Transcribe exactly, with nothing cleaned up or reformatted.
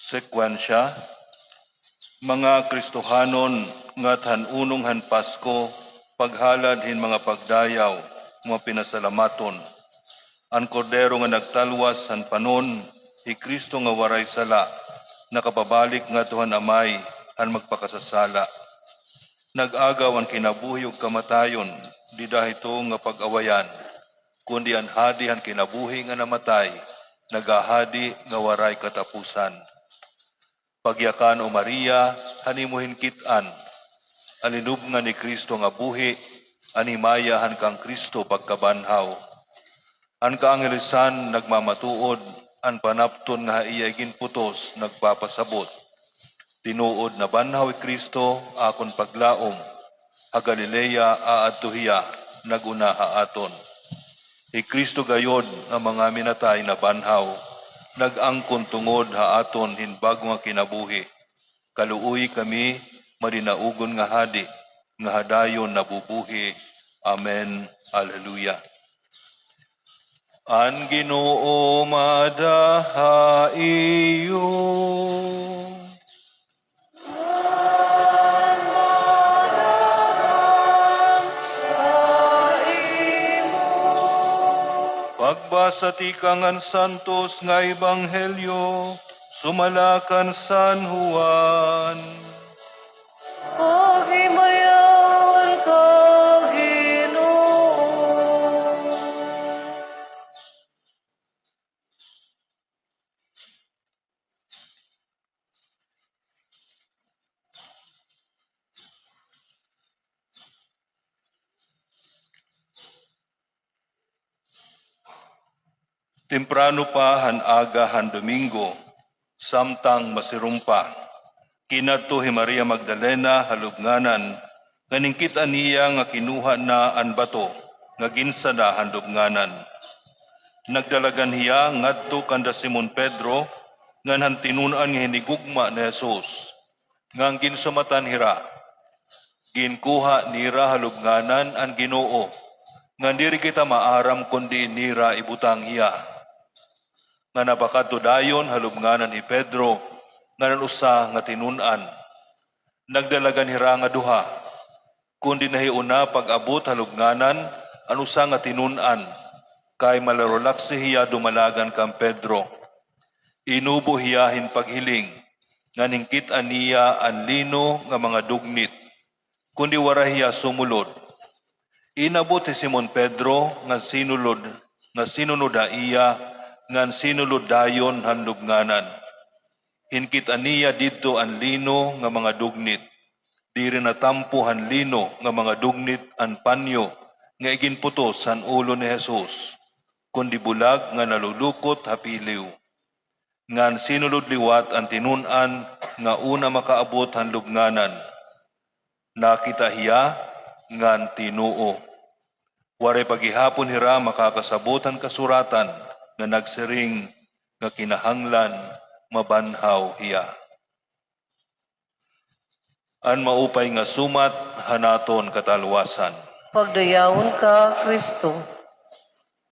Sekwensya. Mga Kristohanon ngat han unong han Pasko, paghalad hin mga pagdayaw nga pinasalamaton. An Kordero nga nagtalwas han panon, hi Kristo nga waray sala, nakapabalik ngadto han Amay han magpakasasala. Nag-agaw an kinabuhi ug kamatayon, dida hito nga pag-awayan, kundi an Hadi han kinabuhi nga namatay, nagahadi nga waray katapusan. Pagyakan, O Maria, han imo hinkit-an, an linubngan ni Kristo nga buhi, an himaya han kan Kristo pagkabanhaw. An kaanghelisan nagmamatuod, an panapton nga ha iya iginputos nagpapasabot. Tinuod, nabanhaw hi Kristo, akon paglaom. Ha Galilea aadto hiya, nag-una ha aton. Hi Kristo gayod nga mga minatay nabanhaw, nag-angkon tungod ha aton hin bag-o nga kinabuhi. Kaluoyi kami, madinaugon nga Hadi, nga ha dayon nabubuhi. Amen. Alleluia. An Ginoo maada ha iyo. Pagbasa tikang han Santos nga Ebanghelyo sumala kan San Juan. Paghimayaon ka, Ginoo. Temprano pa han aga han Domingo, samtang masirom pa, kinadto hi Maria Magdalena ha lubnganan, ngan hinkit-an niya nga kinuha na an bato nga ginsada han lubnganan. Nagdalagan hiya ngadto kanda Simon Pedro ngan han tinun-an nga hinigugma ni Jesus, ngan ginsumatan hira. Ginkuha nira ha lubnganan an Ginoo, ngan diri kita maaram kon diin nira ibutang hiya. Nga napakadto dayon ha lubnganan hi Pedro ngan an usa nga tinun-an. Nagdalagan hira nga duha, kundi nahiuna pag-abot ha lubnganan an usa nga tinun-an, kay malarulaksi hiya dumalagan kan Pedro. Inubo hiya hin paghiling, ngan hinkit-an niya an lino nga mga dugnit, kundi waray hiya sumulod. Inabot hi Simon Pedro nga sinulod, nga sinunod ha iya, ngan sinulod dayon han lubnganan. Hinkit-an niya didto an lino nga mga dugnit. Diri natampo han lino nga mga dugnit an panyo nga iginputos han ulo ni Jesus, kundi bulag nga nalulukot ha piliw. Ngan sinulod liwat an tinun-an nga una makaabot han lubnganan. Nakita hiya ngan tinuo. Waray pa gihapon hira makakasabot han kasuratan nga nagsiring nga kinahanglan mabanhaw hiya. An maupay nga sumat han aton katalwasan. Pagdayawon ka, Kristo.